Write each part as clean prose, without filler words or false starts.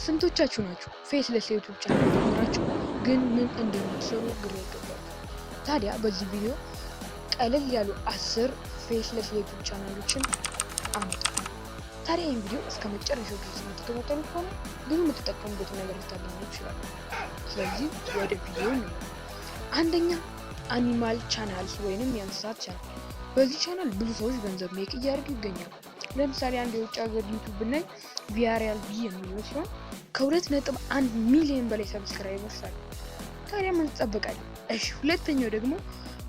ስንቶቻችሁ ናችሁ faceless የ YouTube channel ጀምራችሁ ግን ምን እንደምትሰሩ ግራ የገባችሁ? ታዲያ በዚህ ቪዲዮ ቀለል ያሉ 10 faceless የ YouTube ቻናሎችን አመጣለሁ። ታዲያ ይህን ቪዲዮ እስከ መጨረሻው ድረስ የምትከታተሉ ከሆነ ብዙ የምትጠቀሙበትን ነገር ልታገኙ ይችላሉ። ስለዚህ ወደ ቪዲዮ ነው። አንደኛ animal channels ወይንም የእንስሳት ቻናል። በዚህ ቻናል ብዙ ሰዎች ገንዘብ make እያደረጉ ይገኛሉ። ለምሳሌ አንድ የውጭ ሀገር YouTube ብናይ ቪያሪያል ቢ የሚለው ሲሆን ከ2.1 ሚሊዮን በላይ subscribers አሉ። ታዲያ ምን ትጠብቃለህ? እሺ፣ ሁለተኛው ደግሞ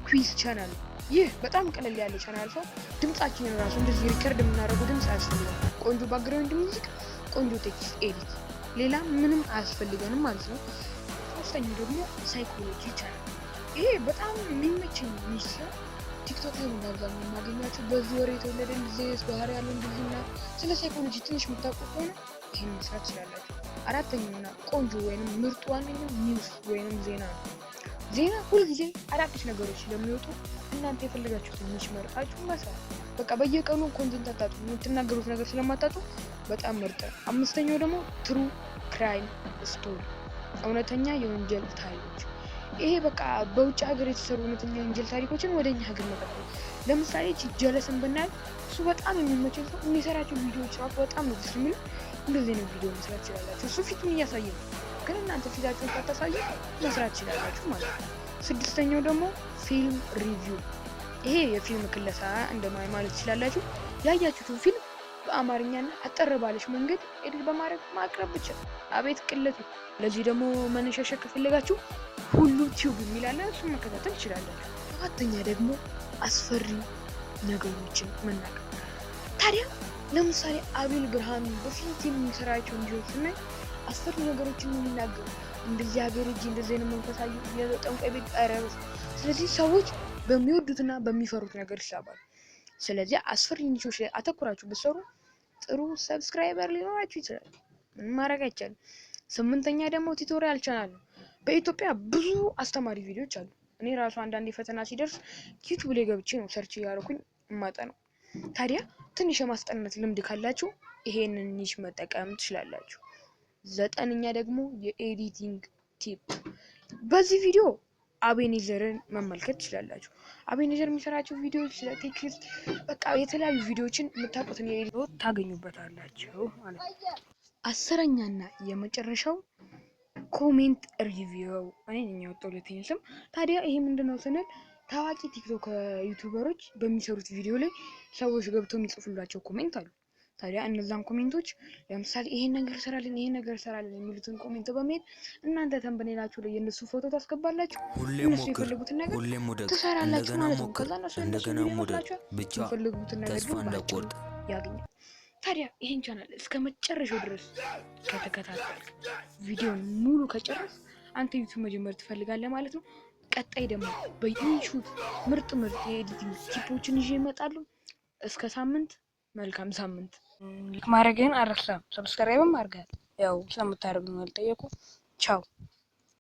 quiz channel ነው። ይህ በጣም ቀለል ያለ ቻናል ሰው ድምጻችንን ራሱ እንደዚህ record የምናደርገው ድምፅ አያስፈልገም። ቆንጆ background music፣ ቆንጆ text edit፣ ሌላ ምንም አያስፈልገንም ማለት ነው። ሶስተኛው ደግሞ psychology channel። ይሄ በጣም የሚመቸኝ niche ሲሆን TikTok ላይ ነው በአብዛኛው የማገኛቸው። በዚህ ወር የተወለደ እንደዚህ አይነት ባህሪ ያለው እንደዚህ እና ስለ psychology ትንሽ የምታውቁ ከሆነ ይህን መስራት ትችላላችሁ። አራተኛውና ቆንጆ ወይንም ምርጡ ዋነኛው news ወይንም ዜና ነው። ዜና ሁልጊዜ አዳዲስ ነገሮች ስለሚወጡ እናንተ የፈለጋችሁትን niche መርጣችሁ መስራት። በቃ በየቀኑ content አታጡ፣ የምትናገሩት ነገር ስለማታጡ በጣም ምርጥ ነው። አምስተኛው ደግሞ true crime story፣ እውነተኛ የወንጀል ታሪኮች። ይሄ በቃ በውጭ ሀገር የተሰሩ እውነተኛ የወንጀል ታሪኮችን ወደ እኛ ሀገር መቀጠል። ለምሳሌ ጀለስን ብናይ እሱ በጣም የሚመቸው ሰው የሚሰራቸው ቪዲዮዎች ራሱ በጣም ነው ደስ የሚሉ። እንደዚህ አይነት ቪዲዮ መስራት ትችላላችሁ። እሱ ፊቱን እያሳየ ነው፣ ግን እናንተ ፊታችሁን ሳታሳዩ መስራት ትችላላችሁ ማለት ነው። ስድስተኛው ደግሞ film review። ይሄ የፊልም ክለሳ እንደማለት ማለት ትችላላችሁ። ያያችሁትን ፊልም በአማርኛና አጠር ባለች መንገድ edit በማድረግ ማቅረብ ብቻ። አቤት ቅለቱ! ለዚህ ደግሞ መነሻሻ ከፈለጋችሁ ሁሉ Tube የሚል አለ፣ እሱን መከታተል ትችላላችሁ። ሰባተኛ ደግሞ አስፈሪ ነገሮችን መናገር። ታዲያ ለምሳሌ አቤል ብርሃኑ በፊት የሚሰራቸው ቪዲዮዎች ስናይ አስፈሪ ነገሮችን ነው የሚናገሩ። እንደዚህ ሀገር እጅ እንደዚህ አይነት መንፈስ የጠንቋይ ቤት ኧረ። ስለዚህ ሰዎች በሚወዱትና በሚፈሩት ነገር ይሳባሉ። ስለዚህ አስፈሪ niche ኦች ላይ አተኩራችሁ ብትሰሩ ጥሩ subscriber ሊኖራችሁ ይችላል። ምንም ማድረግ አይቻልም። ስምንተኛ ደግሞ tutorial channel ነው። በኢትዮጵያ ብዙ አስተማሪ ቪዲዮዎች አሉ። እኔ ራሱ አንዳንዴ ፈተና ሲደርስ YouTube ላይ ገብቼ ነው search እያደረኩኝ እማጠነው። ታዲያ ትንሽ የማስጠናት ልምድ ካላችሁ ይሄንን niche መጠቀም ትችላላችሁ። ዘጠነኛ ደግሞ የ editing tip። በዚህ ቪዲዮ አቤኔዘርን መመልከት ትችላላችሁ። አቤኔዘር የሚሰራቸው ቪዲዮዎች ስለ text በቃ የተለያዩ ቪዲዮዎችን የምታውቁትን የ edit ታገኙበታላችሁ ማለት ነው። አስረኛና የመጨረሻው comment review፣ እኔ ነኝ ያወጣሁለት ስም። ታዲያ ይሄ ምንድነው ስንል ታዋቂ TikTok YouTuber ኦች በሚሰሩት ቪዲዮ ላይ ሰዎች ገብተው የሚጽፉላቸው comment አሉ። ታዲያ እነዛን comment ኦች ለምሳሌ ይሄን ነገር ሰራልን፣ ይሄን ነገር ሰራልን የሚሉትን comment በመሄድ እናንተ thumbnail ኣችሁ ላይ የእነሱ ፎቶ ታስገባላችሁ። ሁሌም እነሱ ሞክር፣ የፈለጉትን ነገር ሁሌም ውደቅ፣ ትሰራላችሁ እንደገና ማለት ነው። ሞክር፣ ከዛ እነሱ የእነሱ እንደገና ቪዲዮ ውደቅ። ይመስላችኋል፣ ብቻ የሚፈልጉትን ነገር ተስፋ ግን በአጭሩ እንዳትቆርጥ። ያገኛል። ታዲያ ይህን ቻናል እስከ መጨረሻው ድረስ ከተከታተልክ፣ ቪዲዮን ሙሉ ከጨረስ አንተ YouTube መጀመር ትፈልጋለህ ማለት ነው። ቀጣይ ደግሞ በ InShot ምርጥ ምርጥ የ editing tip ኦችን ይዤ እመጣለሁ። እስከ ሳምንት፣ መልካም ሳምንት። ማድረግህን አልረሳም፣ subscribe ም አድርገሃል። ያው ስለምታደርግ ነው ያልጠየቁ። ቻው።